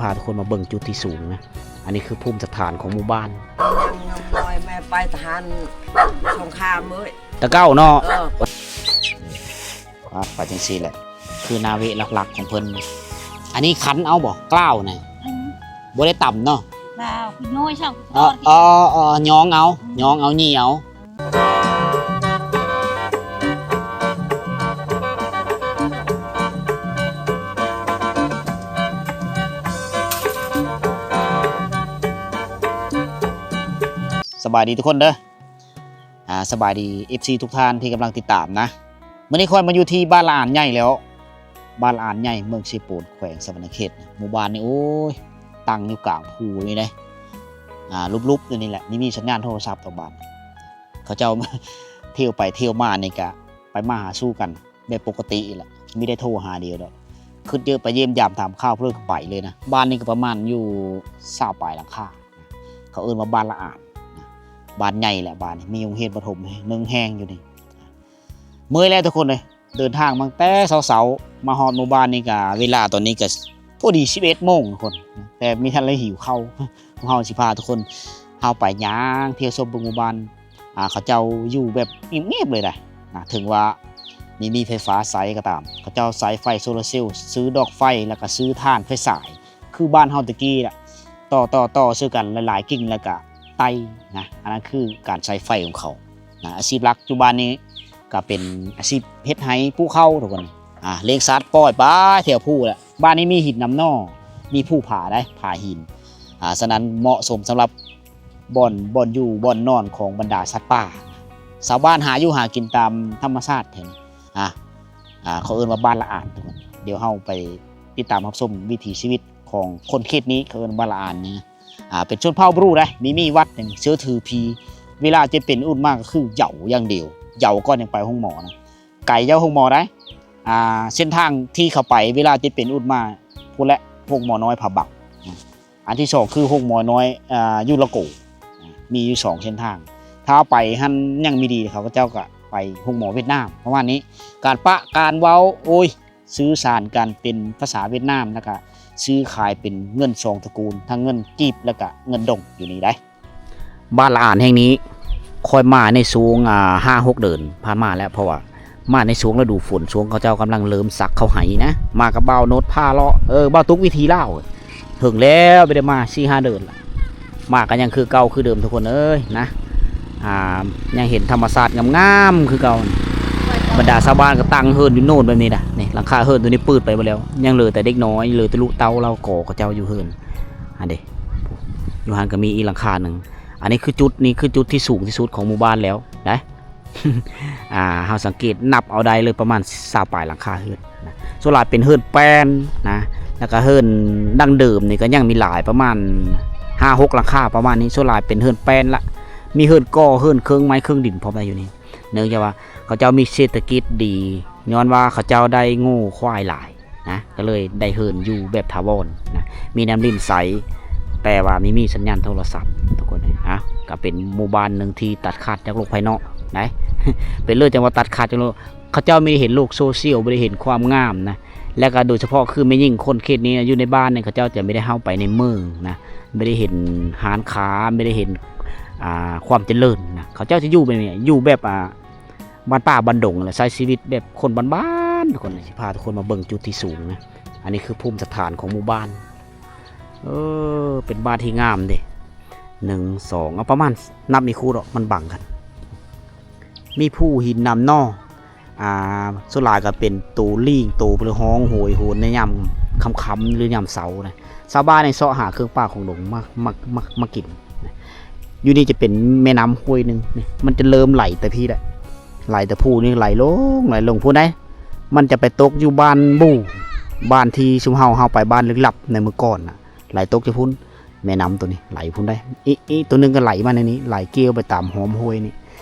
ພາທຸກຄົນມາເບິ່ງຈຸດທີ່ສູງນະ. ອັນນີ້ຄືພູມສະຖານຂອງໝູ່ບ້ານ. ຍັງນ້ອຍແມ່ໄປທະຫານສົງຄາມເອີຍ ແຕ່ເກົ່າເນາະ. ເອີ ອ່າ ໄປຈັ່ງຊີ້ແຫຼະ ຄືນາເວະຫຼັກໆຂອງເພິ່ນ. ອັນນີ້ຂັນເອົາບໍ່ ກ້າວນະ? ອືມ ບໍ່ໄດ້ຕຳເນາະ. ກ້າວ ນ້ອຍຊ່ຳ. ເອີ ເອີ ເອີ ຍ້ອງເອົາ ຍ້ອງເອົາ ຫຢີເອົາ. ສະບາຍດີທຸກຄົນເດີ. ອ່າ ສະບາຍດີ ເອັຟຊີ ທຸກທ່ານທີ່ກຳລັງຕິດຕາມນະ. ມື້ນີ້ຂ້ອຍມາຢູ່ທີ່ບ້ານລະອານໃຫຍ່ແລ້ວ. ບ້ານລະອານໃຫຍ່ ເມືອງເຊໂປນ ແຂວງສະຫວັນນະເຂດ. ໝູ່ບ້ານນີ້ ໂອ້ຍ ຕັ້ງຢູ່ກາງພູນີ້ເດ້. ອ່າ ຫຼຸບໆຢູ່ນີ້ແຫຼະ ມີ ມີສັນຍານໂທລະສັບດອກບ້ານ. ເຂົາເຈົ້າ ທ່ຽວໄປທ່ຽວມານີ້ກະໄປມາຫາສູ່ກັນແບບປົກກະຕິແຫຼະ ມີແຕ່ໂທຫາດຽວດອກ. ຄຶດເຢີະ ໄປຢ້ຽມຢາມຖາມຂ່າວເພິ່ນກະໄປເລີຍນະ. ບ້ານນີ້ກະປະມານຢູ່ຊາວປາຍຫຼັງຄາ. ເຂົາເອີ້ນວ່າບ້ານລະອານນະ. ບ້ານໃຫຍ່ແຫຼະ ບ້ານນີ້ ມີໂຮງຮຽນປະຖົມໜຶ່ງແຫ່ງຢູ່ນີ້. ເມື່ອຍແລ້ວທຸກຄົນເອີຍ. ເດີນທາງມາແຕ່ເຊົ້າໆ ມາຮອດໝູ່ບ້ານນີ້ກະ ເວລາຕອນນີ້ກະພໍດີສິບເອັດໂມງທຸກຄົນ ແຕ່ມີທັນໄດ້ຫິວເຂົ້າ. ພວກເຮົາຊິພາທຸກຄົນເຮົາໄປຍ່າງທ່ຽວຊົມເບິ່ງໝູ່ບ້ານ. ອ່າ ເຂົາເຈົ້າຢູ່ແບບງຽບໆເລີຍນະ. ນະ ເຖິງວ່າມີ ມີໄຟຟ້າໃຊ້ກະຕາມ ເຂົາເຈົ້າໃຊ້ໄຟໂຊລາເຊວ ຊື້ດອກໄຟ ແລ້ວກະຊື້ຖ່ານໄຟສາຍ ຄືບ້ານເຮົາແຕ່ກີ້ລະ ຕໍ່ ຕໍ່ ຕໍ່ເຊິ່ງກັນຫຼາຍໆກິ່ງ ແລ້ວກະໄຕ້ນະ. ອັນນັ້ນຄືການໃຊ້ໄຟຂອງເຂົານະ. ອາຊີບຫຼັກຈຸບັນນີ້ກະເປັນອາຊີບເຮັດໄຮ່ປູກເຂົ້າທຸກຄົນ. ອ່າ ລ້ຽງສັດ ປ່ອຍປາແຖວພູແຫຼະ. ບ້ານນີ້ມີຫີນນຳໜໍ່ ມີພູຜາໄດ໋ ຜາຫີນ. ອ່າ ສະນັ້ນເໝາະສົມສຳລັບບ່ອນ ບ່ອນຢູ່ບ່ອນນອນຂອງບັນດາສັດປ່າ. ຊາວບ້ານຫາຢູ່ຫາກິນຕາມທຳມະຊາດແຖວນີ້. ອ່າ ອ່າ ເຂົາເອີ້ນວ່າບ້ານລະອານທຸກຄົນ. ດຽວເຮົາໄປຕິດຕາມຮັບຊົມວິຖີຊີວິດຂອງຄົນເຂດນີ້ ເຂົາເອີ້ນບ້ານລະອານນີ້. ອ່າ ເປັນຊົນເຜົ່າບຣູໄດ໋ ມີມີວັດຫຍັງເຊື່ອຖືຜີ. ເວລາເຈັບເປັນອຸດມາກະຄືເຍົາຢ່າງດຽວ ເຍົາກ່ອນຍັງໄປໂຮງໝໍນະ. ໄກເຍົາໂຮງໝໍໄດ໋. ອ່າ ເສັ້ນທາງທີ່ເຂົາໄປເວລາເຈັບເປັນອຸດມາພຸ້ນແຫຼະ ໂຮງໝໍນ້ອຍຜາບັງ. ອັນທີສອງຄືໂຮງໝໍນ້ອຍ ອ່າ ຢູ່ລະໂກ ມີຢູ່ສອງເສັ້ນທາງ. ຖ້າເຮົາໄປຫັ້ນຍັງມີດີ ເຂົາເຈົ້າກະໄປໂຮງໝໍຫວຽດນາມ ປະມານນີ້. ການປະການເວົ້າ ໂອ້ຍ ສື່ສານກັນເປັນພາສາຫວຽດນາມ ແລ້ວກະຊື້ຂາຍເປັນເງິນສອງຕະກູນ ທັງເງິນກີບ ແລ້ວກະເງິນດົງຢູ່ນີ້ໄດ໋. ບ້ານລະອານແຫ່ງນີ້ ຂ້ອຍມາໃນຊ່ວງ ອ່າ ຫ້າຫົກເດືອນຜ່ານມາແລ້ວ ເພາະວ່າມາໃນຊ່ວງລະດູຝົນ ຊ່ວງເຂົາເຈົ້າກຳລັງເລີ່ມສັກເຂົ້າໄຮ່ນະ. ມາກັບບ່າວໂນດພາເລາະ ເອີ ບ່າວຕຸກວິຖີລາວ. ເຖິງແລ້ວ ບໍ່ໄດ້ມາສີ່ຫ້າເດືອນລະ ມາກະຍັງຄືເກົ່າຄືເດີມທຸກຄົນເອີຍນະ. ອ່າ ຍັງເຫັນທຳມະຊາດງາມໆຄືເກົ່າ. ບັນດາຊາວບ້ານກະຕັ້ງເຮືອນຢູ່ໂນນແບບນີ້ນະ. ນີ້ ຫຼັງຄາເຮືອນໂຕນີ້ປືດໄປໝົດແລ້ວ ຍັງເຫຼືອແຕ່ເດັກນ້ອຍ ເຫຼືອແຕ່ລູກເຕົ້າເຫຼົ່າກໍເຂົາເຈົ້າຢູ່ເຮືອນ. ອັນເດ ຢູ່ຫັ້ນກະມີອີກຫຼັງຄາໜຶ່ງ. ອັນນີ້ຄືຈຸດ ນີ້ຄືຈຸດທີ່ສູງທີ່ສຸດຂອງໝູ່ບ້ານແລ້ວໄດ໋. ອ່າ ເຮົາສັງເກດນັບເອົາໄດ້ເລີຍປະມານຊາວປາຍຫຼັງຄາເຮືອນນະ. ສ່ວນຫຼາຍເປັນເຮືອນແປ້ນນະ ແລ້ວກະເຮືອນດັ້ງເດີມນີ້ກະຍັງມີຫຼາຍ ປະມານຫ້າຫົກຫຼັງຄາປະມານນີ້. ສ່ວນຫຼາຍເປັນເຮືອນແປ້ນລະ ມີເຮືອນກໍ່ ເຮືອນເຄິ່ງໄມ້ເຄິ່ງດິນພ້ອມໄດ້ຢູ່ນີ້. ເນື່ອງຈາກວ່າເຂົາເຈົ້າມີເສດຖະກິດດີ ຍ້ອນວ່າເຂົາເຈົ້າໄດ້ງົວຄວາຍຫຼາຍນະ ກະເລີຍໄດ້ເຮືອນຢູ່ແບບຖາວອນນະ. ມີນ້ຳລິນໃສ ແຕ່ວ່າມີ ມີສັນຍານໂທລະສັບທຸກຄົນເອີຍ. ອ່າ ກະເປັນໝູ່ບ້ານໜຶ່ງທີ່ຕັດຂາດຈາກໂລກພາຍນອກໄດ໋. ເປັນເລື່ອງຈັ່ງວ່າຕັດຂາດຈາກໂລກ ເຂົາເຈົ້າມີໄດ້ເຫັນໂລກໂຊຊຽວ ບໍ່ໄດ້ເຫັນຄວາມງາມນະ. ແລ້ວກະໂດຍສະເພາະຄືແມ່ຍິງຄົນເຂດນີ້ນະ ຢູ່ໃນບ້ານນີ້ ເຂົາເຈົ້າຈະບໍ່ໄດ້ເຂົ້າໄປໃນເມືອງນະ ບໍ່ໄດ້ເຫັນຮ້ານຄ້າ ບໍ່ໄດ້ເຫັນ ອ່າ ຄວາມຈະເລີນນະ. ເຂົາເຈົ້າຈະຢູ່ແບບນີ້ ຢູ່ແບບ ອ່າ ບ້ານປ່າບ້ານດົງ ແລະ ໃຊ້ຊີວິດແບບຄົນບ້ານໆ ທຸກຄົນ. ຊິພາທຸກຄົນມາເບິ່ງຈຸດທີ່ສູງນະ. ອັນນີ້ຄືພູມສະຖານຂອງໝູ່ບ້ານ. ເອີ ເປັນບ້ານທີ່ງາມເດ້. ໜຶ່ງ ສອງ ເອົາປະມານ ນັບນີ້ຄູດອກ ມັນບັງກັນ. ມີພູຫີນນຳໜໍ່ ອ່າ ສ່ວນຫຼາຍກະເປັນໂຕລີງ ໂຕເພິ່ນຮ້ອງໂຫຍໂຫນໃນຍາມຄ່ຳໆ ຫຼືຍາມເຊົ້ານະ. ຊາວບ້ານນີ້ເຊາະຫາເຄື່ອງປ່າຂອງດົງມາ ມາ ມາ ມາກິນ. ຢູ່ນີ້ຈະເປັນແມ່ນ້ຳຫ້ວຍໜຶ່ງ ນີ້ ມັນຈະເລີ່ມໄຫຼແຕ່ພີ້ແຫຼະ ໄຫຼແຕ່ພູນີ້ ໄຫຼລົງ ໄຫຼລົງພຸ້ນໃດ໋. ມັນຈະໄປຕົກຢູ່ບ້ານບູ ບ້ານທີ່ຊຸມເຮົາ ເຮົາໄປບ້ານລຶກລັບໃນມື້ກ່ອນນະ ໄຫຼຕົກຢູ່ພຸ້ນ. ແມ່ນ້ຳໂຕນີ້ໄຫຼພຸ້ນໃດ໋ ອີ ອີ ໂຕໜຶ່ງກະໄຫຼມາໃນນີ້ ໄຫຼກ່ຽວໄປຕາມຮ່ອມຫ້ວຍນີ້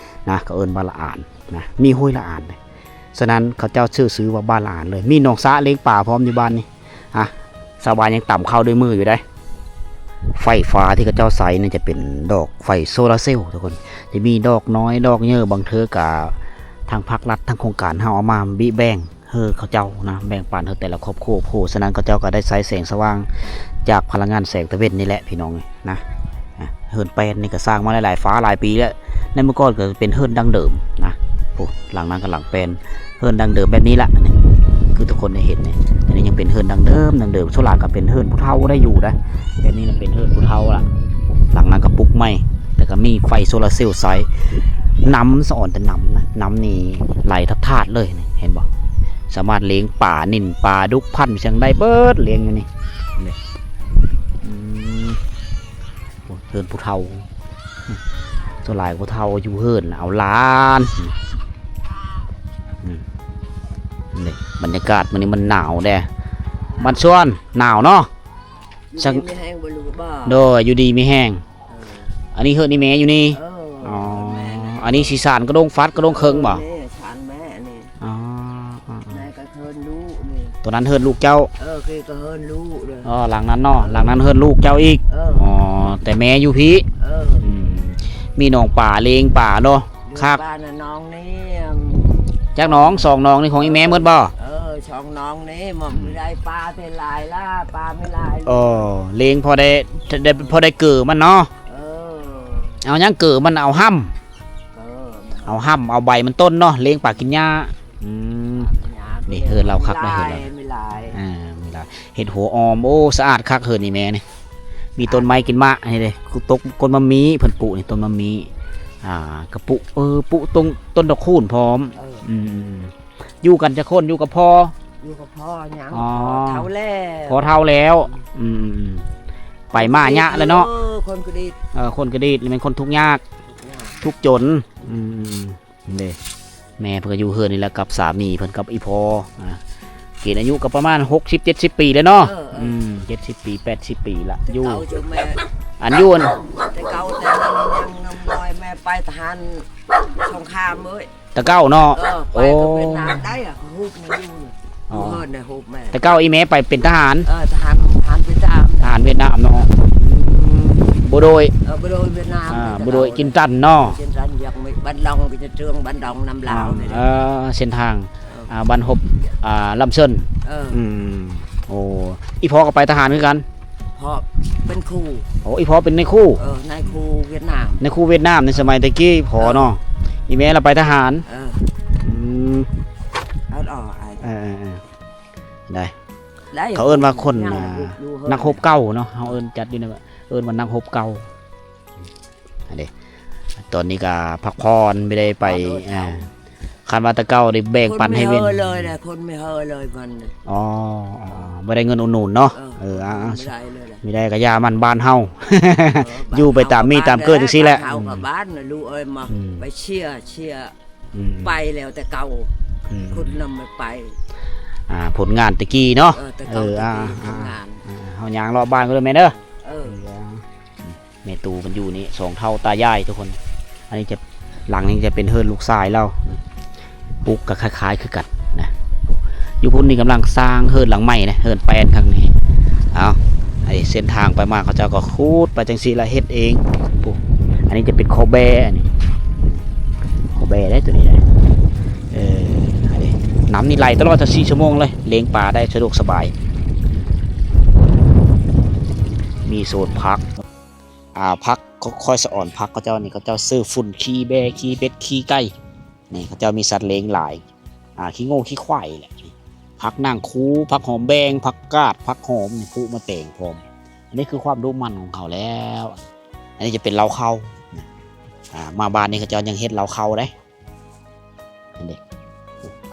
ນະ ເຂົາເອີ້ນວ່າລະອານນະ ມີຫ້ວຍລະອານເດ້. ສະນັ້ນເຂົາເຈົ້າຊື່ຊື່ວ່າບ້ານລະອານເລີຍ ມີໜອງສະລ້ຽງປາພ້ອມຢູ່ບ້ານນີ້. ອ່ະ ຊາວບ້ານຍັງຕຳເຂົ້າດ້ວຍມືຢູ່ໃດ໋. ໄຟຟ້າທີ່ເຂົາເຈົ້າໃຊ້ນີ້ຈະເປັນດອກໄຟໂຊລາເຊວທຸກຄົນ ຈະມີດອກນ້ອຍດອກເຍີ ບາງເທື່ອກະທາງພາກລັດ ທາງໂຄງການເຮົາເອົາມາບິແບ່ງ ເອີ ເຂົາເຈົ້ານະ ແບ່ງປັນໃຫ້ແຕ່ລະຄອບຄົວ. ໂພ ສະນັ້ນເຂົາເຈົ້າກະໄດ້ໃຊ້ແສງສະຫວ່າງ ຈາກພະລັງງານແສງຕາເວັນນີ້ແຫຼະພີ່ນ້ອງເອີຍນະ. ອາ ເຮືອນແປ້ນນີ້ກໍສ້າງມາຫຼາຍໆ ຟ້າຫຼາຍປີແລ້ວ. ໃນເມື່ອກ່ອນກໍເປັນເຮືອນດັ້ງເດີມນະ. ໂອ້ ຫຼັງນັ້ນກໍຫຼັງແປ້ນ ເຮືອນດັ້ງເດີມແບບນີ້ລະ. ນີ້ຄືທຸກຄົນໄດ້ເຫັນນີ້ ອັນນີ້ຍັງເປັນເຮືອນດັ້ງເດີມ ດັ້ງເດີມ. ສ່ວນຫຼາຍກໍເປັນເຮືອນຜູ້ເຖົ້າໄດ້ຢູ່ນະ. ແບບນີ້ນະເປັນເຮືອນຜູ້ເຖົ້າລະ. ຫຼັງນັ້ນກໍປຸກໃໝ່ ແລ້ວກໍມີໄຟໂຊລາເຊວໃຊ້. ນ້ຳສະອອນແຕ່ນ້ຳນະ ນ້ຳນີ້ໄຫຼທາດໆເລີຍນີ້ ເຫັນບໍ່? ສາມາດລ້ຽງປາ ນິນປາ ດຸກພັນ ຫຍັງໄດ້ເບິດ ລ້ຽງຢູ່ນີ້. ນີ້ ອືມ ໂອ້ ເຮືອນຜູ້ເຖົ້າ ສ່ວນຫຼາຍຜູ້ເຖົ້າຢູ່ເຮືອນ ເອົາຫຼານ. ອືມ ນີ້ບັນຍາກາດມື້ນີ້ມັນໜາວແດ່. ບ້ານສວນ ໜາວເນາະ. ຢູ່ດີມີແຮງບໍ່ລູກ? ໂດຍ ຢູ່ດີມີແຮງ. ເອີ ອັນນີ້ເຮືອນອີ່ແມ່ຢູ່ນີ້? ເອີ ອໍ ອັນນີ້ຊິສານກະດົງຟັດກະດົງເຄິ່ງບໍ່? ເອີ ນີ້ສານແມ່ນີ້. ອໍ ແມ່ກໍເຮືອນລູກນີ້ ຕົວນັ້ນເຮືອນລູກເຈົ້າ? ເອີ ຄືກໍເຮືອນລູກເດີ. ອໍ ຫຼັງນັ້ນເນາະ ຫຼັງນັ້ນເຮືອນລູກເຈົ້າອີກ. ເອີ ອໍ ແຕ່ແມ່ຢູ່ພີ້. ເອີ ອືມ ມີໜອງປາ ລ້ຽງປາເນາະ. ຄັກ ບ້ານນະ ໜອງນີ້ ອືມ ຈັກໜອງ ສອງໜອງນີ້ຂອງອີ່ແມ່ໝົດບໍ່? ເອີ ສອງໜອງນີ້ ມັນ ອືມ ມີໄດ້ປາເປັນຫຼາຍລະ ປາມີຫຼາຍ. ເອີ ລ້ຽງພໍໄດ້ ໄດ້ ພໍໄດ້ເກີມັນເນາະ. ເອີ ເອົາຫຍັງເກີມັນ? ເອົາຫ້ຳ ເອີ ເອົາຫ້ຳ ເອົາໃບມັນຕົ້ນເນາະ ລ້ຽງປາກິນຫຍ້າ. ອືມ ນີ້ເຮືອນລາວຄັກນະ ເຮືອນລາວ ມີຫຼາຍ ອ່າ ມີຫຼາຍ ເຮັດຫົວອອມ. ໂອ້ ສະອາດຄັກເຮືອນນີ້ແມ່ນີ້. ມີຕົ້ນໄມ້ກິນໝາກນີ້ເດ້ ຕົກຕົ້ນມະມີ້ ເພິ່ນປູກນີ້ຕົ້ນມະມີ້. ອ່າ ກະປູກ ເອີ ປູກຕົ້ນ ຕົ້ນດອກຄູນພ້ອມ. ເອີ ອືມ ຢູ່ກັນຈັກຄົນ? ຢູ່ກັບພໍ່ ຢູ່ກັບພໍ່ຫຍັງ? ອໍ ພໍ່ເຖົ້າແລ້ວ ພໍ່ເຖົ້າແລ້ວ. ອືມ ອືມ ໄປມາຍາກແລ້ວເນາະ. ເອີ ຄົນກະດີດ ເອີ ຄົນກະດີດ ແມ່ນຄົນທຸກຍາກ ທຸກຍາກ ທຸກຈົນ. ອືມ ນີ້ເດ້ ແມ່ເພິ່ນກໍຢູ່ເຮືອນນີ້ແຫຼະກັບສາມີເພິ່ນກັບອີ່ພໍ່. ອ່າ ເກນອາຍຸກໍປະມານຫົກສິບເຈັດສິບປີແລ້ວເນາະ. ເອີ ເອີ ອືມ ເຈັດສິບປີ ແປດສິບປີລະ ຢູ່ ແຕ່ເກົ່າເຈົ້າແມ່ ອັນຢູ່ ແຕ່ເກົ່າແຕ່ຍັງ ຍັງນ້ອຍແມ່ໄປທະຫານສົງຄາມເອີຍ ແຕ່ເກົ່າເນາະ. ເອີ ໄປ ໂອ້ ກໍເປັນນາງໄດ້ອະ ຮູບມັນຢູ່ ອໍ ຢູ່ເຮືອນໄດ້ຮູບແມ່. ແຕ່ເກົ່າອີ່ແມ່ໄປເປັນທະຫານ? ເອີ ທະຫານ ທະຫານຫວຽດນາມ ທະຫານຫວຽດນາມເນາະ. ອືມ ບໍ່ໂດຍ ເອີ ບໍ່ໂດຍຫວຽດນາມ ອ່າ ບໍ່ໂດຍ ແຕ່ເກົ່າ ຈິນຕັນເນາະ ຈິນຕັນ ຢາກມີ ບັນດອງ ກໍຈະເທື່ອງບັນດອງນຳລາວນີ້ແຫຼະ. ເອີ ເສັ້ນທາງ ເອີ ອ່າ ບັນຮົບ ອ່າ ລຳເຊີນ. ເອີ ອືມ ໂອ້ ອີ່ພໍ່ກໍໄປທະຫານຄືກັນ? ພໍ່ເປັນຄູ. ໂອ້ ອີ່ພໍ່ເປັນນາຍຄູ? ເອີ ນາຍຄູຫວຽດນາມ ນາຍຄູຫວຽດນາມໃນສະໄໝແຕ່ກີ້ ພໍ່ເນາະ. ເອີ ອີ່ແມ່ລະໄປທະຫານ. ເອີ ອືມ ເອີ ເອີ ໄດ້ ໄດ້ ເຂົາເອີ້ນວ່າຄົນ ອ່າ ນັກຮົບເກົ່າເນາະ ເຮົາເອີ້ນຈັດຢູ່ໃນ ເອີ້ນວ່ານັກຮົບເກົ່າ. ອັນນີ້ ຕອນນີ້ກໍພັກຜ່ອນ ໄມ່ໄດ້ໄປ ອ່າ ຄັນວ່າແຕ່ເກົ່າໄດ້ແບ່ງປັນໃຫ້ເວນ ຄົນມີເຮີເລີຍແຫຼະ ຄົນມີເຮີເລີຍມັນ. ອໍ ບໍ່ໄດ້ເງິນອຸດໜູນເນາະ. ເອີ ເອີ ອ່າ ບໍ່ໄດ້ເລີຍແຫຼະ ມີໄດ້ກໍຢ່າມັນ ບ້ານເຮົາ ເອີ ຢູ່ໄປຕາມມີຕາມເກີດຈັ່ງຊີ້ແຫຼະ. ບ້ານເຮົາກັບບ້ານນະລູກເອີຍ ມາ ອືມ ໄປເຊຍ ເຊຍ ອືມ ໄປແລ້ວແຕ່ເກົ່າ ອືມ ຄົນນຳໄປ ອ່າ ຜົນງານແຕ່ກີ້ເນາະ. ເອີ ແຕ່ເກົ່າ ເອີ ແຕ່ກີ້ ອ່າ ຜົນງານ ອ່າ ເຮົາຍ່າງເລາະບ້ານກ່ອນເດີແມ່ເດີ. ເອີ ເອີ ແມ່ຕູ້ເພິ່ນຢູ່ນີ້ ສອງເຖົ້າຕາຍາຍທຸກຄົນ. ອັນນີ້ຈະ ຫຼັງນີ້ຈະເປັນເຮືອນລູກຊາຍລາວ ປຸກກໍຄ້າຍໆຄືກັນນະ. ຢູ່ພຸ້ນນີ້ກຳລັງສ້າງເຮືອນຫຼັງໃໝ່ນະ ເຮືອນແປ້ນທາງນີ້. ເອົາ ອັນນີ້ເສັ້ນທາງໄປມາ ເຂົາເຈົ້າກໍຂຸດໄປຈັ່ງຊີ້ລະ ເຮັດເອງ. ໂອ້ ອັນນີ້ຈະເປັນຂໍ້ແບ ອັນນີ້ ຂໍ້ແບໄດ໋ ຕົວນີ້ໄດ໋. ເອີ ອັນນີ້ ນ້ຳນີ້ໄຫຼຕະຫຼອດຊາວສີ່ຊົ່ວໂມງເລີຍ ລ້ຽງປາໄດ້ສະດວກສະບາຍ. ມີສວນຜັກ ອ່າ ຜັກ ຂ້ອຍສະອອນຜັກເຂົາເຈົ້ານີ້ ເຂົາເຈົ້າຊື້ຝຸ່ນ ຂີ້ແບ້ ຂີ້ເບັດ ຂີ້ໄກ່. ນີ້ເຂົາເຈົ້າມີສັດລ້ຽງຫຼາຍ ອ່າ ຂີ້ງົວ ຂີ້ຄວາຍແຫຼະ. ນີ້ ຜັກນາງຄູ ຜັກຫອມແບງ ຜັກກາດ ຜັກຫອມ ນີ້ ປູກມາແຕງພ້ອມ. ອັນນີ້ຄືຄວາມດຸໝັ່ນຂອງເຂົາແລ້ວ. ອັນນີ້ຈະເປັນເລົ້າເຂົ້ານະ. ອ່າ ມາບ້ານນີ້ເຂົາເຈົ້າຍັງເຮັດເລົ້າເຂົ້າເດ້. ເຫັນເດ້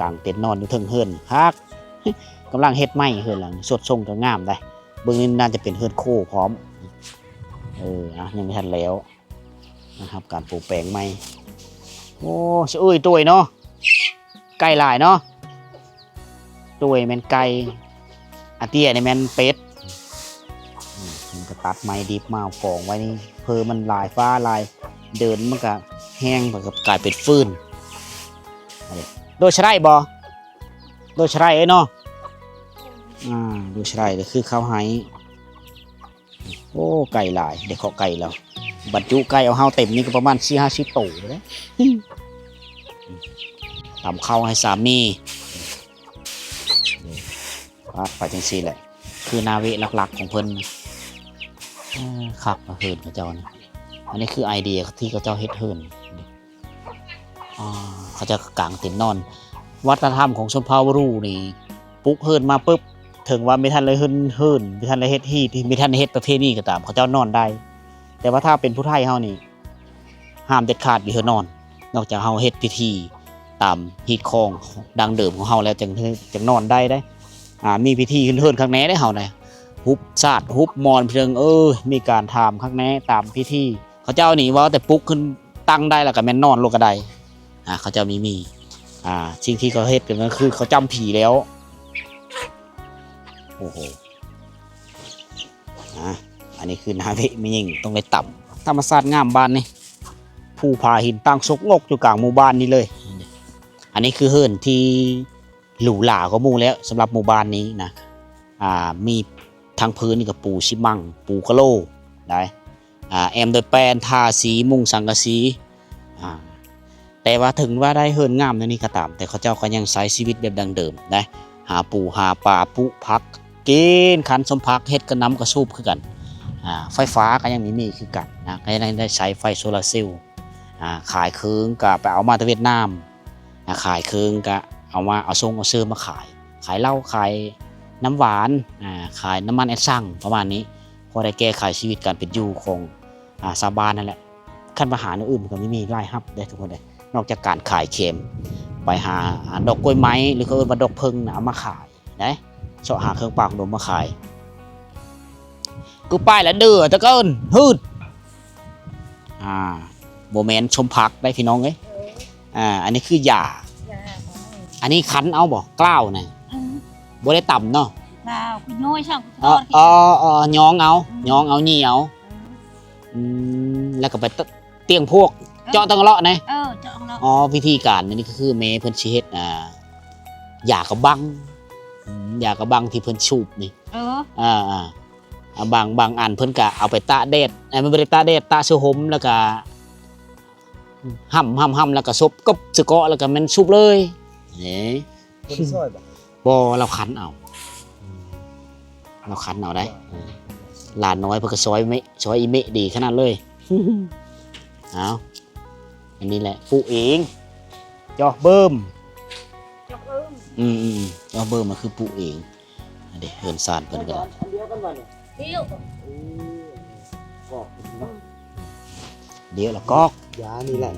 ກາງເຕັນນອນຢູ່ເທິງເຮືອນ ຄັກ. ກຳລັງເຮັດໃໝ່ເຮືອນຫຼັງ ສົດຊົງກໍງາມໄດ໋. ເບິ່ງນີ້ໜ້າຈະເປັນເຮືອນໂຄພ້ອມ. ເອີ ອ່ະ ຍັງບໍ່ທັນແລ້ວ. ນະ ຮັບການປຸງແປງໃໝ່. ໂອ້ ສະເອີຍ ໂຕຍເນາະ ໄກ່ຫຼາຍເນາະ. ໂຕຍແມ່ນໄກ່ ອາເຕ້ຍນີ້ແມ່ນເປັດ. ອືມ ມັນກໍຕັດໄມ້ດິບມາກອງໄວ້ນີ້ ເພີມັນຫຼາຍ ຟ້າຫຼາຍ ເດີນມັນກໍແຫ້ງ ມັນກໍກາຍເປັນຟືນ. ໂດຍສະໄລບໍ່? ໂດຍສະໄລເນາະ. ອ່າ ໂດຍສະໄລກໍຄືເຂົາໃຫ້. ໂອ້ ໄກ່ຫຼາຍ ໄດ້ເຄາະໄກ່ແລ້ວ ບັນຈຸໄກ່ເອົາເຮົາເຕັມນີ້ກໍປະມານສີ່ຫ້າສິບໂຕເດ້. ຕຳເຂົ້າໃຫ້ສາມີ ປາດ ໄປຈັ່ງຊີ້ແຫຼະ ຄືໜ້າເວະຫຼັກໆຂອງເພິ່ນ. ເອີ ຄັກເຮືອນເຂົາເຈົ້ານີ້. ອັນນີ້ຄືໄອເດຍທີ່ເຂົາເຈົ້າເຮັດເຮືອນ. ອ່າ ເຂົາເຈົ້າກໍກາງເຕັນນອນ. ວັດທະນະທຳຂອງຊົນເຜົ່າວາຣູນີ້ ປຸກເຮືອນມາປຶບ ເຖິງວ່າບໍ່ທັນໄດ້ເຮືອນ ເຮືອນ ບໍ່ທັນໄດ້ເຮັດຮີດ ບໍ່ທັນໄດ້ເຮັດປະເພນີກໍຕາມ ເຂົາເຈົ້ານອນໄດ້. ແຕ່ວ່າຖ້າເປັນຜູ້ໄທເຮົານີ້ ຫ້າມເດັດຂາດ ບໍ່ໃຫ້ນອນ ນອກຈາກເຮົາເຮັດພິທີຕາມຮີດຄອງດັ້ງເດີມຂອງເຮົາແລ້ວ ຈັ່ງ ຈັ່ງນອນໄດ້ເດ້. ອ່າ ມີພິທີເຮືອນໆ ຄັກແນ່ເດ້ເຮົານະ ຫຸບສາດຫຸບໝອນເພິ່ນ ເອີ ມີການຖາມຄັກແນ່ຕາມພິທີ. ເຂົາເຈົ້ານີ້ເວົ້າແຕ່ປຸກຂຶ້ນຕັ້ງໄດ້ ແລ້ວກໍແມ່ນນອນໂລດກໍໄດ້. ອ່າ ເຂົາເຈົ້າມີ ມີ ອ່າ ສິ່ງທີ່ເຂົາເຮັດກໍຄືເຂົາຈຳຜີແລ້ວ. ໂອ້ໂຫ ອ່າ ອັນນີ້ຄືໜ້າເວະແມ່ຍິງຕ້ອງໄດ້ຕຳ. ທຳມະຊາດງາມບ້ານນີ້ ພູຜາຫີນຕັ້ງສົກງົກຢູ່ກາງໝູ່ບ້ານນີ້ເລີຍ. ອັນນີ້ຄືເຮືອນທີ່ ຫຼູຫຼາກວ່າໝູ່ແລ້ວ ສຳລັບໝູ່ບ້ານນີ້ນະ. ອ່າ ມີທັງພື້ນນີ້ກໍປູຊີມັງ ປູກະໂລໄດ໋ ອ່າ ແອ້ມດ້ວຍແປ້ນ ທາສີມຸງສັງກະສີ. ອ່າ ແຕ່ວ່າເຖິງວ່າໄດ້ເຮືອນງາມແນວນີ້ກໍຕາມ ແຕ່ເຂົາເຈົ້າກໍຍັງໃຊ້ຊີວິດແບບດັ້ງເດີມໄດ໋ ຫາປູຫາປາ ປູກຜັກກິນ ຄັນສົມຜັກ ເຮັດກະນຳກະສູບຄືກັນ. ອ່າ ໄຟຟ້າກໍຍັງມີ ມີຄືກັນນະ ກໍຍັງໄດ້ໃຊ້ໄຟໂຊລາເຊວ. ອ່າ ຂາຍເຄື່ອງກໍໄປເອົາມາແຕ່ຫວຽດນາມ ອ່າ ຂາຍເຄື່ອງກະເອົາມາ ເອົາຊົງເອົາເຊີມາຂາຍ ຂາຍເຫຼົ້າ ຂາຍນ້ຳຫວານ ອ່າ ຂາຍນ້ຳມັນແອັດຊັງ ປະມານນີ້ ພໍໄດ້ແກ້ໄຂຊີວິດການເປັນຢູ່ຂອງ ອ່າ ຊາວບ້ານນັ້ນແຫຼະ. ຄັນວ່າຫາແນວອື່ນມັນກໍມີ ມີລາຍຮັບເດ້ທຸກຄົນເດ້ ນອກຈາກການຂາຍແຄມ ໄປຫາ ຫາດອກກ້ວຍໄມ້ ຫຼື ເຂົາເອີ້ນວ່າດອກເຜິ້ງນະ ເອົາມາຂາຍໄດ໋ ເຊາະຫາເຄື່ອງປ່າຂອງດົງມາຂາຍ. ກູໄປລະເດີຕະເກີນ ຮືດ ອ່າ ບໍ່ແມ່ນສົມຜັກໄດ໋ພີ່ນ້ອງເອີຍ. ອ່າ ອັນນີ້ຄືຢາ ຢາ ອັນນີ້ຄັນເອົາບໍ່ ກ້າວນະ? ອືມ ບໍ່ໄດ້ຕຳເນາະ ກ້າວຄືຍ້ອຍຊ່ຳ ເອີ ເອີ ຍ້ອງເອົາ ອືມ ຍ້ອງເອົາ ຫຢີເອົາ. ອືມ ອືມ ແລ້ວກໍໄປຕ- ຕຽງພວກ ເອີ ເຈາະຕັງເລາະນະ ເອີ ເຈາະຕັງເລາະ. ອໍ ວິທີການອັນນີ້ກໍຄືແມ່ເພິ່ນຊິເຮັດ ອ່າ ຢາກະບັງ ອືມ ຢາກະບັງທີ່ເພິ່ນສູບນີ້ ເອີ ອ່າ ອ່າ ບາງ ບາງອັນເພິ່ນກະເອົາໄປຕາກແດດ ເອີ ມັນບໍ່ໄດ້ຕາກແດດ ຕາກເສື້ອຫົ່ມ ແລ້ວກະຫ້ຳ ຫ້ຳ ຫ້ຳ ແລ້ວກະສົບກົບສະເກາະ ແລ້ວກະແມ່ນສູບເລີຍ. ເອີ ບໍ່ໄດ້ຊອຍບໍ່? ບໍ່ ລາວຄັນເອົາ ລາວຄັນເອົາໄດ໋. ເອີ ຫຼານນ້ອຍເພິ່ນກະຊອຍເມະ ຊອຍອີ່ເມະດີຂະໜາດເລີຍ. ເອົາ ອັນນີ້ແຫຼະ ປູເອງ ຈອກເບິ່ມ ຈອກເບິ່ມ ອືມ ອືມ ອືມ ຈອກເບິ່ມກໍຄືປູເອງ. ອັນນີ້ເຮືອນຊານເພິ່ນກໍ ດຽວ ດຽວລະກອກ ຢານີ້ແຫຼະ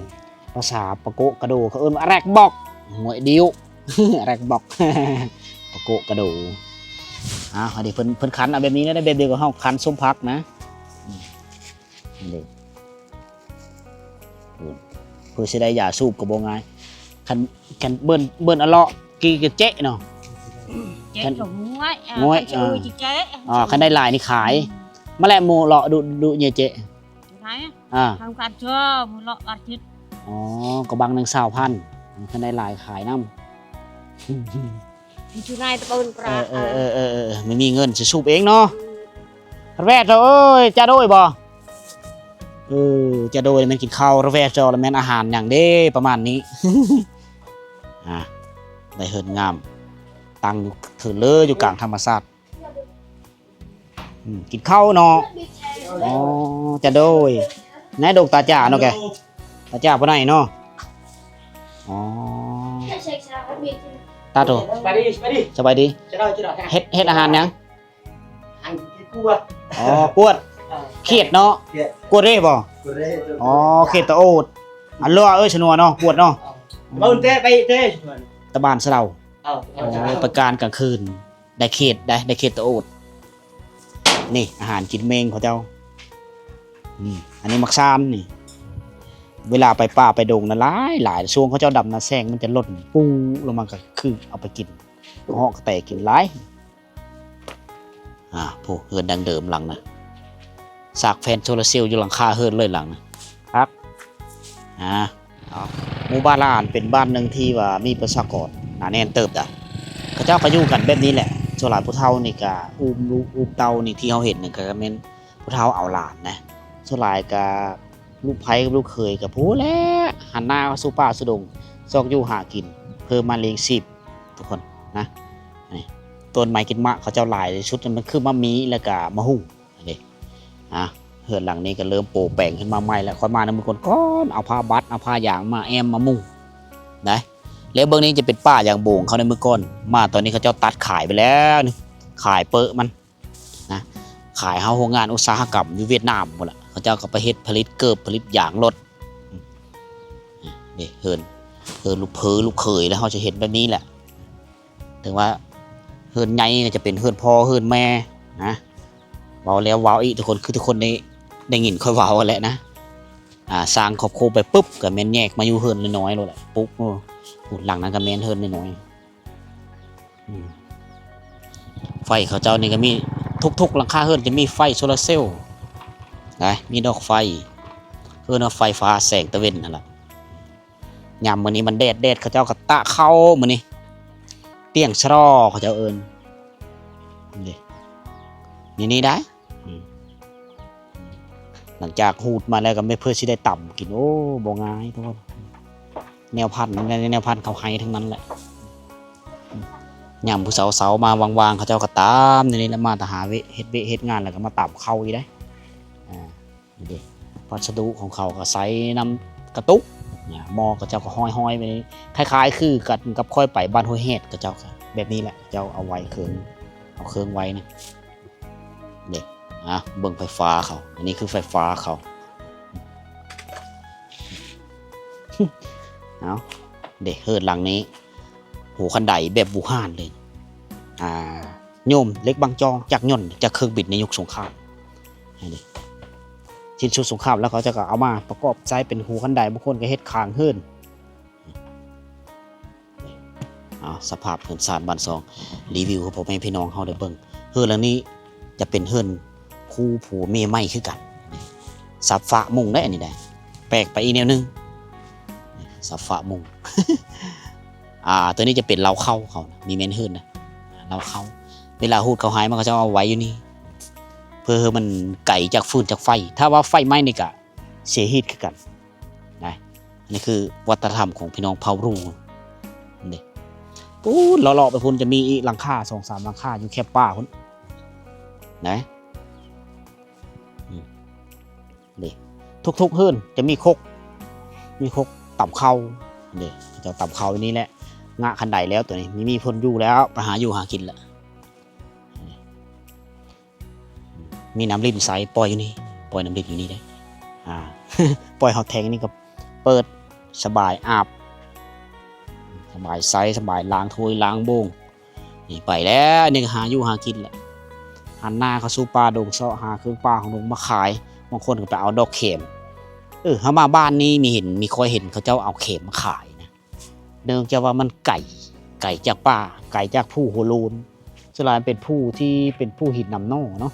ພາສາປະໂກະກະໂດ ເຂົາເອີ້ນວ່າແຣກບອກ ຫ້ວຍ ດຽວ ແຣກບອກ ປະໂກະກະໂດ. ອ່າ ອັນນີ້ເພິ່ນ ເພິ່ນຄັນເອົາແບບນີ້ນະ ແບບດຽວກັບເຮົາຄັນສົ້ມຜັກນະ. ອືມ ນີ້ ເພື່ອຊິໄດ້ຢາສູບກໍບໍ່ງ່າຍ. ຄັນ ຄັນເບິ່ນ ເບິ່ນອະເລາະກີ່ກະເຈະເນາະ ເຈະ ຄັນ ກໍງວຍ ອ່າ ງວຍ ຄັນຊິ ອ່າ ອູຊິເຈະ ອ່າ ຄັນໄດ້ຫຼາຍນີ້ຂາຍ. ອືມ ມາແລະໝູ່ເລາະດຸ ດຸເຍເຈະ ໄດ້ ອ່າ ທຳການເຈາະໝູ່ເລາະບາດຈິດ. ອໍ ກໍບັງໜຶ່ງຊາວພັນ ຄັນໄດ້ຫຼາຍຂາຍນຳ. ມີຈຸນາຍຕະເປີນປາ ເອີ ເອີ ເອີ ເອີ ເອີ ມັນມີເງິນຊິສູບເອງເນາະ. ອືມ ແວ່ເຈົ້າເອີຍ ຈາໂດຍບໍ່? ເອີ ຈາໂດຍແມ່ນກິນເຂົ້າ ແວ່ເຈົ້າລະແມ່ນອາຫານຫຍັງເດ້ ປະມານນີ້. ອ່າ ໄດ້ເຮືອນງາມ ຕັ້ງຢູ່ເທີນເລີ ຢູ່ກາງທຳມະຊາດ. ອືມ ກິນເຂົ້າເນາະ. ອໍ ຈາໂດຍ ນາຍດົກຕາຈາເນາະແກ ຕາຈາຜູ້ໃດເນາະ. ອໍ ຕາໂຕ ສະບາຍດີ ສະບາຍດີ ສະບາຍດີ. ເຮັດ ເຮັດອາຫານຫຍັງ? ອັນກິນກວດ ອໍ ກວດ ເອີ ຂຽດເນາະ ຂຽດ ກວດເດ້ບໍ່? ກວດເດ້ ອໍ ຂຽດຕະໂອດ ອັນເຫຼືອເອີຍ ສະໜວເນາະ ກວດເນາະ ເອີ ເບິ່ງແຕ່ໄປແຕ່ ຕະບານສະເລົາ ເອີ ອໍ ໄປການກາງຄືນ ໄດ້ຂຽດ ໄດ້ ໄດ້ຂຽດຕະໂອດ. ນີ້ອາຫານກິນແມງເຂົາເຈົ້າ. ນີ້ ອັນນີ້ໝາກຊານນີ້ ເວລາໄປປ່າໄປດົງນະ ຫຼາຍໆ ຊ່ວງເຂົາເຈົ້າດຳນາແຊງ ມັນຈະຫຼົ່ນປູລົງມາ ກໍຄືເອົາໄປກິນ ເຫາະກະແຕກິນຫຼາຍ. ອ່າ ໂອ້ ເຮືອນດັ້ງເດີມຫຼັງນະ ສາກແຜ່ນໂຊລາເຊວຢູ່ຫຼັງຄາເຮືອນເລີຍຫຼັງນະ ຄັກ ອ່າ ເນາະ. ໝູ່ບ້ານລະອານເປັນບ້ານໜຶ່ງທີ່ວ່າມີປະຊາກອນໜາແໜ້ນເຕີບໃດ໋. ເຂົາເຈົ້າກໍຢູ່ກັນແບບນີ້ແຫຼະ ສ່ວນຫຼາຍຜູ້ເຖົ້ານີ້ກໍອຸ້ມລູກອຸ້ມເຕົ້ານີ້ ທີ່ເຮົາເຫັນນີ້ກໍແມ່ນຜູ້ເຖົ້າເອົາຫຼານນະ. ສ່ວນຫຼາຍກໍລູກໃພ້ກັບລູກເຂີຍກໍພຸ້ນແຫຼະ ຫັນໜ້າສູ່ປ່າສູ່ດົງ ຊອກຢູ່ຫາກິນ ເພື່ອມາລ້ຽງຊີບທຸກຄົນນະ. ນີ້ ຕົ້ນໄມ້ກິນໝາກເຂົາເຈົ້າຫຼາຍທີ່ສຸດ ມັນຄືໝາກມີ້ ແລ້ວກໍໝາກຫຸ່ງ. ອັນນີ້ ອ່ະ ເຮືອນຫຼັງນີ້ກໍເລີ່ມໂປແປງຂຶ້ນມາໃໝ່ແລ້ວ. ຂ້ອຍມາໃນມື້ກ່ອນໆ ເອົາຜ້າບັດ ເອົາຜ້າຢາງມາແອ້ມມາມຸງໄດ໋. ແລ້ວເບື້ອງນີ້ຈະເປັນປ່າຢາງໂບງເຂົາໃນມື້ກ່ອນ ມາຕອນນີ້ເຂົາເຈົ້າຕັດຂາຍໄປແລ້ວນີ້ ຂາຍເປິະມັນນະ ຂາຍເຮົາໂຮງງານອຸດສາຫະກຳຢູ່ຫວຽດນາມພຸ້ນລະ. ເຂົາເຈົ້າກໍໄປເຮັດຜະລິດເກີບ ຜະລິດຢາງລົດ. ນີ້ເຮືອນ ເຮືອນລູກເຂີລູກເຂີຍ ແລ້ວເຮົາຈະເຫັນແບບນີ້ແຫຼະ. ເຖິງວ່າເຮືອນໃຫຍ່ກໍຈະເປັນເຮືອນພໍ່ເຮືອນແມ່ນະ. ເວົ້າແລ້ວເວົ້າອີກ ທຸກຄົນ ຄືທຸກຄົນໄດ້ ໄດ້ຍິນຂ້ອຍເວົ້າຫັ້ນແຫຼະນະ. ອ່າ ສ້າງຄອບຄົວໄປປຶບ ກໍແມ່ນແຍກມາຢູ່ເຮືອນນ້ອຍໆໂລດແຫຼະ ປຸກ. ໂອ້ ຫຼັງນັ້ນກໍແມ່ນເຮືອນນ້ອຍໆ. ອືມ ໄຟເຂົາເຈົ້ານີ້ກໍມີ ທຸກໆຫຼັງຄາເຮືອນຈະມີໄຟໂຊລາເຊວນະ ມີດອກໄຟ ເອີ້ນວ່າໄຟຟ້າແສງຕາເວັນຫັ້ນລະ. ຍາມມື້ນີ້ມັນແດດ ແດດ ເຂົາເຈົ້າກໍຕາເຂົ້າມື້ນີ້ ຕຽງຊະລໍ ເຂົາເຈົ້າເອີ້ນ ນີ້ ນີ້ໄດ໋. ອືມ ຫຼັງຈາກຮູດມາແລ້ວກໍແມ່ນເພື່ອຊິໄດ້ຕຳກິນ ໂອ້ ບໍ່ງ່າຍທຸກຄົນ. ແນວພັນ ແນວ ແນວພັນເຂົ້າໄຮ່ທັງນັ້ນແຫຼະ. ຍາມຜູ້ເຊົາໆມາວ່າງໆ ເຂົາເຈົ້າກໍຕຳຢູ່ນີ້ແຫຼະ ມາແຕ່ຫາວຽກ ເຮັດວຽກເຮັດງານ ແລ້ວກໍມາຕຳເຂົ້າອີກໄດ໋. ອ່າ ນີ້ເດ້ ພັດສະດຸຂອງເຂົາກໍໃສ່ນ້ຳກະຕຸກນະ ໝໍ້ເຂົາເຈົ້າກໍຫ້ອຍໆໄວ້ນີ້ ຄ້າຍໆຄືກັນກັບຂ້ອຍໄປບ້ານຫ້ວຍແຮດ ເຂົາເຈົ້າກໍແບບນີ້ແຫຼະ ເຂົາເຈົ້າເອົາໄວ້ເຄື່ອງ ເອົາເຄື່ອງໄວ້ນະ. ເດ້ ອ່າ ເບິ່ງໄຟຟ້າເຂົາ ອັນນີ້ຄືໄຟຟ້າເຂົາ. ເອົາ ເດ້ ເຮືອນຫຼັງນີ້ ຫົວຄັນໄດແບບບູຮານເລີຍ ອ່າ ໂຍມເຫຼັກບາງຈອງ ຈັກຍົນ ຈັກເຄື່ອງບິນໃນຍຸກສົງຄາມ. ອັນນີ້ ສິ້ນສຸດສົງຄາມແລ້ວ ເຂົາເຈົ້າກໍເອົາມາປະກອບໃຊ້ເປັນຫົວຄັນໄດ ບາງຄົນກໍເຮັດຄາງເຮືອນ. ເອົາ ສະພາບເຮືອນຊານບ້ານຊ່ອງ ຣີວິວໃຫ້ພໍ່ແມ່ພີ່ນ້ອງເຮົາໄດ້ເບິ່ງ. ເຮືອນຫຼັງນີ້ຈະເປັນເຮືອນຄູ່ຜົວເມຍໃໝ່ຄືກັນ. ສັບຝາມຸງໄດ໋ ອັນນີ້ໄດ໋ ແປກໄປອີກແນວໜຶ່ງ ສັບຝາມຸງ. ອ່າ ຕົວນີ້ຈະເປັນເລົ້າເຂົ້າເຂົານະ ນີ້ແມ່ນເຮືອນນະ ເລົ້າເຂົ້າ. ເວລາຮູດເຂົ້າໄຮ່ມາ ເຂົາເຈົ້າເອົາໄວ້ຢູ່ນີ້ ເພື່ອໃຫ້ມັນໄກຈາກຟືນຈາກໄຟ. ຖ້າວ່າໄຟໄໝ້ນີ້ກະເສຍຊີວິດຄືກັນນະ. ອັນນີ້ຄືວັດທະນະທຳຂອງພີ່ນ້ອງເຜົ່າຣູເດ້. ປູ້ນ ເລາະໆໄປພຸ້ນຈະມີອີກຫຼັງຄາ ສອງສາມຫຼັງຄາຢູ່ແຄມປ່າພຸ້ນນະ. ອືມ ເດ້ ທຸກໆເຮືອນຈະມີຄົກ ມີຄົກຕຳເຂົ້າເດ້. ເຂົາເຈົ້າຕຳເຂົ້າຢູ່ນີ້ແຫຼະ ງະຄັນໄດແລ້ວ ຕົວນີ້ມີຄົນຢູ່ແລ້ວ ໄປຫາຢູ່ຫາກິນແລ້ວ. ມີນ້ຳລິນໃຊ້ ປ່ອຍຢູ່ນີ້ ປ່ອຍນ້ຳລິນຢູ່ນີ້ເດ້. ອ່າ ປ່ອຍຮອດແທງນີ້ກໍເປີດ ສະບາຍອາບ ສະບາຍໃຊ້ ສະບາຍລ້າງຖ້ວຍລ້າງໂບງ. ນີ້ໄປແລ້ວ ນີ້ກໍຫາຢູ່ຫາກິນແຫຼະ ຫັນໜ້າເຂົ້າສູ່ປ່າດົງ ເຊາະຫາເຄື່ອງປ່າຂອງດົງມາຂາຍ. ບາງຄົນກໍໄປເອົາດອກແຂມ. ເອີ ເຮົາມາບ້ານນີ້ມີເຫັນ ມີຄ່ອຍເຫັນເຂົາເຈົ້າເອົາແຂມມາຂາຍນະ. ເນື່ອງຈາກວ່າມັນໄກ ໄກຈາກປ່າ ໄກຈາກພູຫົວໂລນ. ສ່ວນຫຼາຍເປັນພູທີ່ເປັນພູຫີນນ້ຳໜໍ່ເນາະ.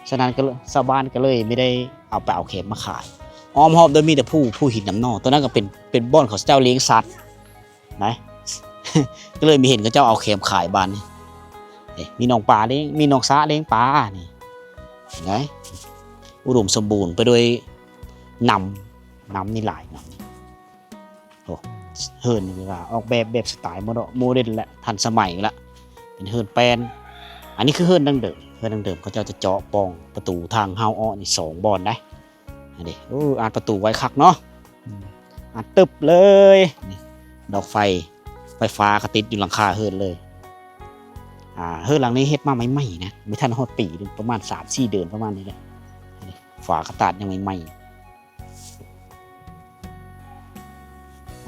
ສະນັ້ນກໍເລີຍ ຊາວບ້ານກໍເລີຍບໍ່ໄດ້ເອົາໄປເອົາແຂມມາຂາຍ. ອ້ອມຮອບໂດຍມີແຕ່ພູ ພູຫີນນ້ຳໜໍ່. ຕົວນັ້ນກໍເປັນ ເປັນບ່ອນເຂົາເຈົ້າລ້ຽງສັດ. ນະ ກໍເລີຍມີເຫັນເຂົາເຈົ້າເອົາແຄມຂາຍບ້ານນີ້. ເອີ ມີໜອງປາລ້ຽງ ມີໜອງສະລ້ຽງປານີ້ ເຫັນໄດ໋. ອຸດົມສົມບູນໄປດ້ວຍນ້ຳ ນ້ຳນີ້ຫຼາຍ ນ້ຳນີ້. ໂອ້ ເຮືອນນີ້ກໍອອກແບບ ແບບສະໄຕລ໌ໂມເດີນ ໂມເດີນແຫຼະ ທັນສະໄໝລະ ເປັນເຮືອນແປ້ນ. ອັນນີ້ຄືເຮືອນດັ້ງເດີມ ເຮືອນດັ້ງເດີມ ເຂົາເຈົ້າຈະເຈາະປ່ອງປະຕູທາງເຂົ້າອອກນີ້ສອງບ່ອນໄດ໋. ອັນນີ້ ໂອ້ ອັດປະຕູໄວ້ຄັກເນາະ ອືມ ອັດຕຶບເລີຍ. ນີ້ ດອກໄຟ ໄຟຟ້າກໍຕິດຢູ່ຫຼັງຄາເຮືອນເລີຍ. ອ່າ ເຮືອນຫຼັງນີ້ເຮັດມາໃໝ່ໆນະ ບໍ່ທັນຮອດປີ ປະມານສາມສີ່ເດືອນ ປະມານນີ້ແຫຼະ. ນີ້ ຝາກະຕາດຍັງໃໝ່ໆ.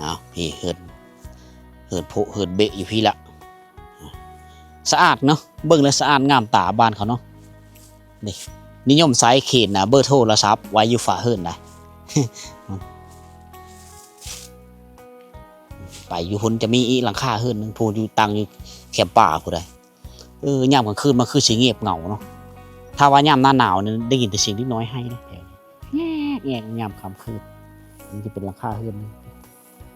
ອ້າວ ພີ້ເຮືອນ ເຮືອນໂພະເຮືອນເບະຢູ່ພີ້ລະ. ສະອາດເນາະ ເບິ່ງແລ້ວສະອາດງາມຕາບ້ານເຂົາເນາະ. ນີ້ ນິຍົມໃຊ້ເຂດນະ ເບີໂທລະສັບໄວ້ຢູ່ຝາເຮືອນໄດ໋. ໄປຢູ່ພຸ້ນຈະມີອີກຫຼັງຄາເຮືອນໜຶ່ງ ຜູ້ຢູ່ ຕັ້ງຢູ່ແຄມປ່າຜູ້ໃດ. ເອີ ຍາມກາງຄືນມັນຄືຊິງຽບເຫງົາເນາະ. ຖ້າວ່າຍາມໜ້າໜາວນີ້ໄດ້ຍິນແຕ່ສຽງເດັກນ້ອຍໄຫ້ເດ້ ແຖວນີ້ ແງກໆ ຍາມຄ່ຳຄືນ. ນີ້ຈະເປັນຫຼັງຄາເຮືອນໜຶ່ງ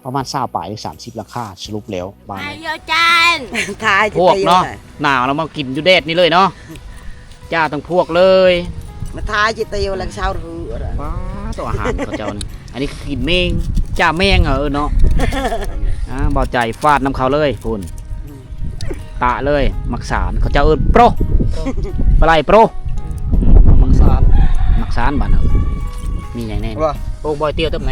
ປະມານຊາວປາຍ ຫຼື ສາມສິບຫຼັງຄາ ສະຫຼຸບແລ້ວບ້ານນີ້. ອາຍຸຈັນ ຖ່າຍ ພວກເນາະ ໜາວແລ້ວມາກິນຢູ່ແດດນີ້ເລີຍເນາະ ຈ້າທັງພວກເລີຍ. ມາຖ່າຍຈິດຕະໂຍແລງຊາວເຮືອ ວ້າ ໂຕອາຫານເຂົາເຈົ້ານີ້. ອັນນີ້ຄືກິນແມງ ຈ້າແມງ ເອີເນາະ. ອ່າ ເບົາໃຈຟາດນຳເຂົາເລີຍພຸ້ນ ຕະເລີຍ. ໝາກສານ ເຂົາເຈົ້າເອີ້ນໂປຣ ປາໄຫຼໂປຣ ໝາກສານ ໝາກ ອັນບາດເຮົາມີຫຍັງແດ່? ບໍ່ ໂອ້ ບໍ່ຕຽວຕັບໄໝ?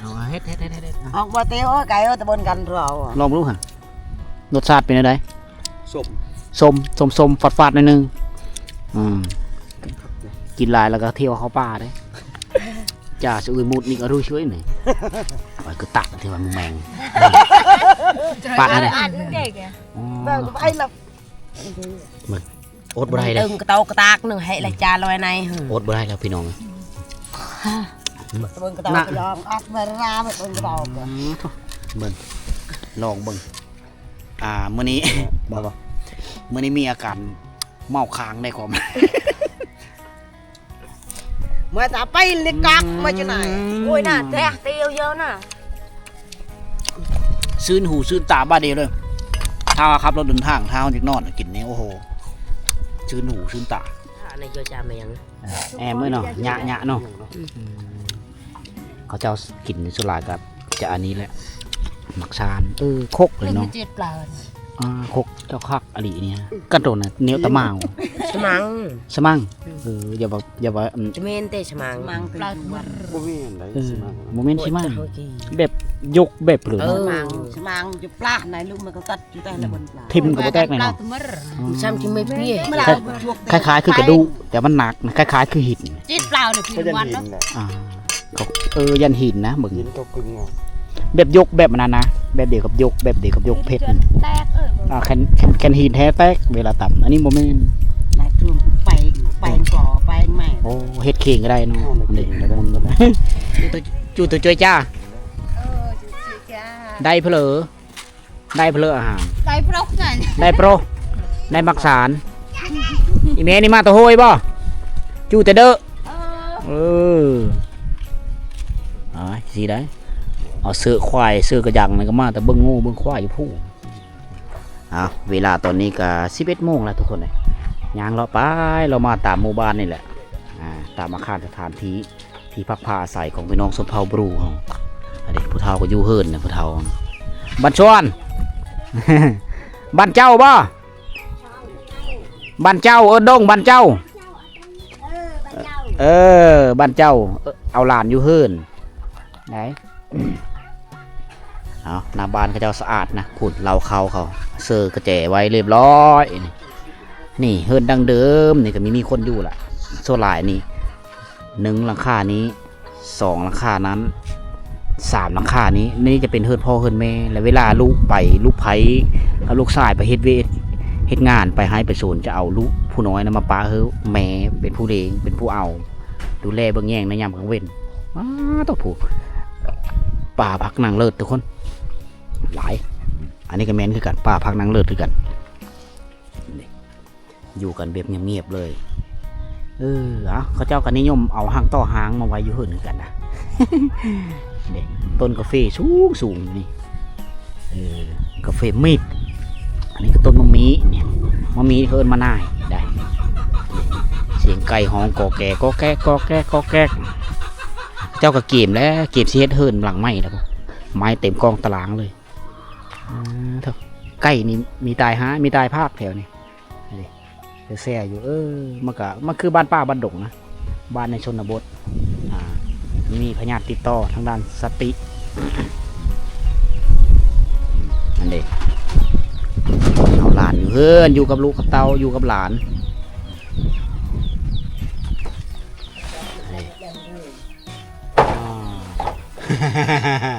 ເອົາ ເຮັດ ເຮັດ ເຮັດ ເຮັດ ເຮັດ ອອກບໍ່ຕຽວ ເອີ ໄກ່ ເອີ ຕະບົນກັນເຮົາ ລອງເບິ່ງດູຫັ້ນ ລົດຊາດເປັນແນວໃດ? ສົ້ມ ສົ້ມ ສົ້ມໆ ຝາດໆ ໜ້ອຍໜຶ່ງ. ອືມ ກິນຫຼາຍແລ້ວກໍທ່ຽວເຂົ້າປ່າເດ້. ຈາສະອຸຍມຸດນີ້ກໍຮູ້ຊ່ວຍນີ້ ຂ້ອຍກໍຕັກທີ່ວ່າແມງ ປາດໃຫ້ເດ້. ເບິ່ງ ອົດບໍ່ໄດ້ເດ້ ຕຶງກະໂຕກະຕາກໜຶ່ງໃຫ້ລະຈານລອຍໃນ ອົດບໍ່ໄດ້ແລ້ວພີ່ນ້ອງ. ເບິ່ງກະໂຕກະຍອງ ອັດມາລາເບິ່ງກະໂຕກະ ອືມ ເບິ່ງ ລອງເບິ່ງ. ອ່າ ມື້ນີ້ ບໍ່ ບໍ່ ມື້ນີ້ມີອາການເມົາຄ້າງໄດ້ຄວາມ ມາຕາໄປເລກອກມາຈາກໃນ ໂອ້ຍ ໜ້າແຕກຕຽວເຢີນະ ຊື່ນຫູຊື່ນຕາບາດດຽວເລີຍ. ຖ້າວ່າຂັບລົດເດີນທາງ ຖ້າເຮົາຢາກນອນກິນນີ້ ໂອ້ໂຫ ຊື່ນຫູຊື່ນຕາ. ອັນນີ້ເຈົ້າຈະມາຫຍັງ? ແອມເອີຍເນາະ ຍະໆ ເນາະ. ອືມ ເຂົາເຈົ້າກິນສ່ວນຫຼາຍກໍຈະອັນນີ້ແຫຼະ ໝາກຊານ. ເອີ ຄົກເລີຍເນາະ ເຈັດປາ ອ່າ ຄົກເຈົ້າຄັກອີ່ຫຼີນີ້. ກັນໂຕນະ ແນວຕະໝາວ ສະມັງ ສະມັງ. ເອີ ຢ່າວ່າ ຢ່າວ່າ ອືມ ຈະແມ່ນແຕ່ສະມັງ ປາດເມີ ບໍ່ແມ່ນໄດ໋ ເອີ ສະມັງ ບໍ່ແມ່ນສະມັງ ແບບຍົກແບບເລີຍ ເອີ ສະມັງ ສະມັງຢູ່ປາດໃນ ລູກມັນກໍຕັດ ຖິ້ມກໍບໍ່ແຕກແນ່ນອນ. ອືມ ຊ້ຳທີ່ເມັດນີ້ ຄ້າຍໆ ຄືກະດູກ ແຕ່ມັນໜັກນະ ຄ້າຍໆ ຄືຫີນ. ຈິດເປົ່າເລີຍພີ່ວັນເນາະ. ອ່າ ເອີ ຢ້ານຫີນນະ ເບິ່ງ ຫີນຕົກກຶງເອົາ ແບບຍົກແບບອັນນັ້ນນະ ແບບດຽວກັບຍົກ ແບບດຽວກັບຍົກເພັດ ແຕກ ເອີ ອ່າ ແຄນ ແຄນຫີນແທ້ແຕກເວລາຕຳ. ອັນນີ້ບໍ່ແມ່ນ ແປງກໍແປງໃໝ່ ໂອ້ ເຮັດເຄງກໍໄດ້ເນາະ. ຈູ່ໂຕຈ້ວຍຈ້າ ເອີ ຈູ່ຈ້ວຍຈ້າ ໄດ້ເຜີ ໄດ້ເຜີອາຫານ ໄດ້ໂປຣກນັ້ນ ໄດ້ໂປຣກ ໄດ້ໝາກສານ. ອີແມ່ນີ້ມາແຕ່ໂຮຍບໍ່? ຈູ່ແຕ່ເດີ ເອີ ເອີ ອາ ຊິໄດ້ ເອົາເສື້ອຄວາຍ ເສື້ອກະຍັງນີ້ກໍມາແຕ່ເບິ່ງງົວເບິ່ງຄວາຍຢູ່ພຸ້ນ. ເອົາ ເວລາຕອນນີ້ກໍສິບເອັດໂມງແລ້ວທຸກຄົນເອີຍ. ຍ່າງເລາະໄປເລາະມາຕາມໝູ່ບ້ານນີ້ແຫຼະ ອ່າ ຕາມອາຄານສະຖານທີ່ ທີ່ພັກພາອາໄສຂອງພີ່ນ້ອງຊົນເຜົ່າບຣູເຮົາ. ອັນນີ້ຜູ້ເຖົ້າກໍຢູ່ເຮືອນນະ ຜູ້ເຖົ້າ ບ້ານຊວນ ບ້ານເຈົ້າບໍ່? ບ້ານເຈົ້າ ເອີ ດົງບ້ານເຈົ້າ ເອີ ບ້ານເຈົ້າ ເອີ ເອົາຫຼານຢູ່ເຮືອນໄດ໋. ເອົາ ໜ້າບ້ານເຂົາເຈົ້າສະອາດນະ ພຸ້ນ ເລົ້າເຂົ້າເຂົາເຊີກະແຈໄວ້ລຽບລ້ອຍ. ນີ້ ນີ້ເຮືອນດັ້ງເດີມນີ້ກໍມີ ມີຄົນຢູ່ລະ ສ່ວນຫຼາຍນີ້ ໜຶ່ງຫຼັງຄານີ້ ສອງຫຼັງຄານັ້ນ ສາມຫຼັງຄານີ້. ນີ້ຈະເປັນເຮືອນພໍ່ເຮືອນແມ່ ແລະເວລາລູກໄປ ລູກໃພ້ກັບລູກຊາຍໄປເຮັດວຽກເຮັດງານ ໄປໄຮ່ໄປສວນ ຈະເອົາລູກຜູ້ນ້ອຍນະມາປະໃຫ້ແມ່ເປັນຜູ້ລ້ຽງ ເປັນຜູ້ເອົາ ດູແລເບິ່ງແຍງໃນຍາມກາງເວັນ. ອ້າ ໂທ້ ຜູ້ ປ່າຜັກນາງເລີດທຸກຄົນ ຫຼາຍ. ອັນນີ້ກໍແມ່ນຄືກັນ ປ່າຜັກນາງເລີດຄືກັນ. ຢູ່ກັນແບບງຽບໆເລີຍ. ເອີ ເອົາ ເຂົາເຈົ້າກໍນິຍົມເອົາຮັງຕໍ່ຮາງມາໄວ້ຢູ່ເຮືອນຄືກັນນະ. ເດ້ ຕົ້ນກາເຟສູງໆຢູ່ນີ້ ເອີ ກາເຟມີດ. ອັນນີ້ກໍຕົ້ນມະມີ່ນີ້ ມະມີ່ເຂົາເອີ້ນມະນາຍໄດ໋. ສຽງໄກ່ຮ້ອງກອແກ ກອແກ ກອແກ ກອແກ. ເຈົ້າກໍກຽມແລ້ວ ກຽມຊິເຮັດເຮືອນຫຼັງໃໝ່ແລ້ວ ໄມ້ເຕັມກອງຕະລາງເລີຍ. ເອີ ເຖິ ໄກ່ນີ້ມີຕາຍຫາ ມີຕາຍພາກແຖວນີ້. ນີ້ ແຊ່ຢູ່ ເອີ ມັນກະ ມັນຄືບ້ານປ່າບ້ານດົງນະ ບ້ານໃນຊົນນະບົດ ອ່າ ມີພະຍາດຕິດຕໍ່ທາງດ້ານສະຕິ. ອັນເດ ເອົາຫຼານຢູ່ເຮືອນ ຢູ່ກັບລູກກັບເຕົ້າ ຢູ່ກັບຫຼານ. ນີ້ ອ່າ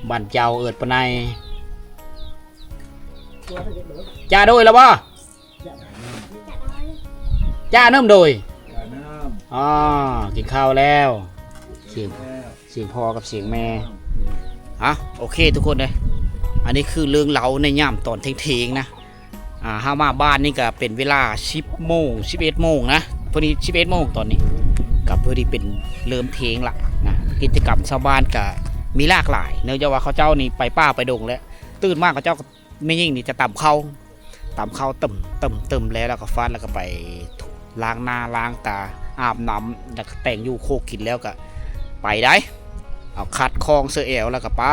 ບ້ານເຈົ້າເອີ້ນປານໃດ? ຈ້າໂດຍແລ້ວບໍ່? ຈ້າເນີມໂດຍ. ອໍ ກິນເຂົ້າແລ້ວ. ສຽງ ສຽງພໍ່ກັບສຽງແມ່. ອ່ະ ໂອເຄທຸກຄົນເອີຍ ອັນນີ້ຄືເລື່ອງເລົ່າໃນຍາມຕອນທ່ຽງໆນະ. ອ່າ ເຮົາມາບ້ານນີ້ກະເປັນເວລາສິບໂມງ ສິບເອັດໂມງນະ ພໍດີສິບເອັດໂມງຕອນນີ້ ກະພໍດີເປັນເລີ່ມທ່ຽງລະນະ. ກິດຈະກຳຊາວບ້ານກະມີຫຼາກຫຼາຍ ເນື່ອງຈາກວ່າເຂົາເຈົ້ານີ້ໄປປ່າໄປດົງແລ້ວ ຕື່ນມາເຂົາເຈົ້າ ແມ່ຍິງນີ້ຈະຕຳເຂົ້າ ຕຳເຂົ້າ ເຕີມ ເຕີມ ເຕີມແລ້ວ ແລ້ວກໍຟາດ ແລ້ວກໍໄປລ້າງໜ້າລ້າງຕາ ອາບນ້ຳ ແລ້ວກໍແຕ່ງຢູ່ໂຄກິນ ແລ້ວກໍໄປໄດ໋. ເອົາຄັດຄອງເສື້ອແອວ ແລ້ວກໍໄປ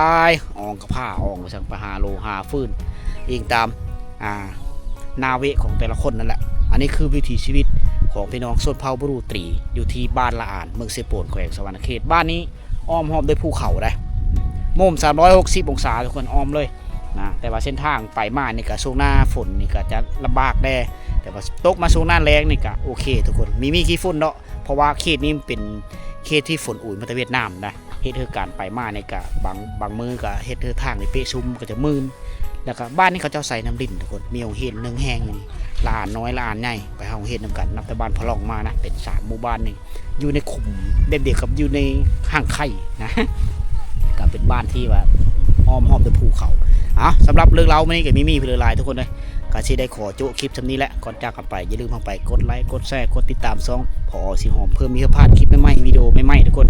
ອອງກະພ້າອອງ ວ່າຊັ້ນ ໄປຫາໂລຫາຟືນ ອີງຕາມ ອ່າ ໜ້າເວະຂອງແຕ່ລະຄົນນັ້ນແຫຼະ. ອັນນີ້ຄືວິຖີຊີວິດ ຂອງພີ່ນ້ອງຊົນເຜົ່າບຣູຕີ ຢູ່ທີ່ບ້ານລະອານ ເມືອງເຊໂປນ ແຂວງສະຫວັນນະເຂດ. ບ້ານນີ້ອ້ອມຮອບດ້ວຍພູເຂົາໄດ໋ ມຸມສາມຮ້ອຍຫົກສິບອົງສາທຸກຄົນ ອ້ອມເລີຍນະ. ແຕ່ວ່າເສັ້ນທາງໄປມານີ້ກະຊ່ວງໜ້າຝົນນີ້ກະຈະລຳບາກແດ່ ແຕ່ວ່າຕົກມາຊ່ວງໜ້າແລ້ງນີ້ກະໂອເຄທຸກຄົນ ມີມີຂີ້ຝຸ່ນເນາະ. ເພາະວ່າເຂດນີ້ມັນເປັນເຂດທີ່ຝົນອຸຍມາແຕ່ຫວຽດນາມນະ ເຮັດໃຫ້ການໄປມານີ້ກະບາງ ບາງມື້ກະເຮັດໃຫ້ທາງນີ້ເປະຊຸມ ກະຈະມື່ນ. ແລ້ວກະບ້ານນີ້ເຂົາເຈົ້າໃຊ້ນ້ຳລິນທຸກຄົນ ມີໂຮງຮຽນໜຶ່ງແຫ່ງ ລະອານນ້ອຍລະອານໃຫຍ່ ໄປເຮົາໂຮງຮຽນນຳກັນ ນັບແຕ່ບ້ານພະລ່ອງມານະ ເປັນສາມໝູ່ບ້ານນີ້ ຢູ່ໃນຂຸມແບບດຽວກັບຢູ່ໃນຮ່າງໄຂ່ນະ ກະເປັນບ້ານທີ່ວ່າອ້ອມຮອບດ້ວຍພູເຂົາ. ເອົາ ສຳລັບເລື່ອງລາວມື້ນີ້ກະມີມີເທື່ອຫຼາຍທຸກຄົນເອີຍ ກະຊິໄດ້ຂໍໂຈະຄລິບຊ່ຳນີ້ແຫຼະ. ກ່ອນຈາກກັນໄປ ຢ່າລືມເຂົ້າໄປກົດໄລ ກົດແຊ ກົດຕິດຕາມຊ່ອງ ພ.ອໍ ສີຫອມ ເພື່ອມີໂອກາດຄລິບໃໝ່ໆ ວິດີໂອໃໝ່ໆ ທຸກຄົນ.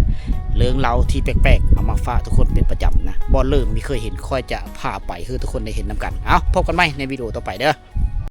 ເລື່ອງລາວທີ່ແປກໆ ເອົາມາຝາກທຸກຄົນເປັນປະຈຳນະ ບ່ອນເລີ່ມມີເຄີຍເຫັນ ຂ້ອຍຈະພາໄປໃຫ້ທຸກຄົນໄດ້ເຫັນນຳກັນ. ເອົາ ພົບກັນໃໝ່ໃນວິດີໂອຕໍ່ໄປເດີ.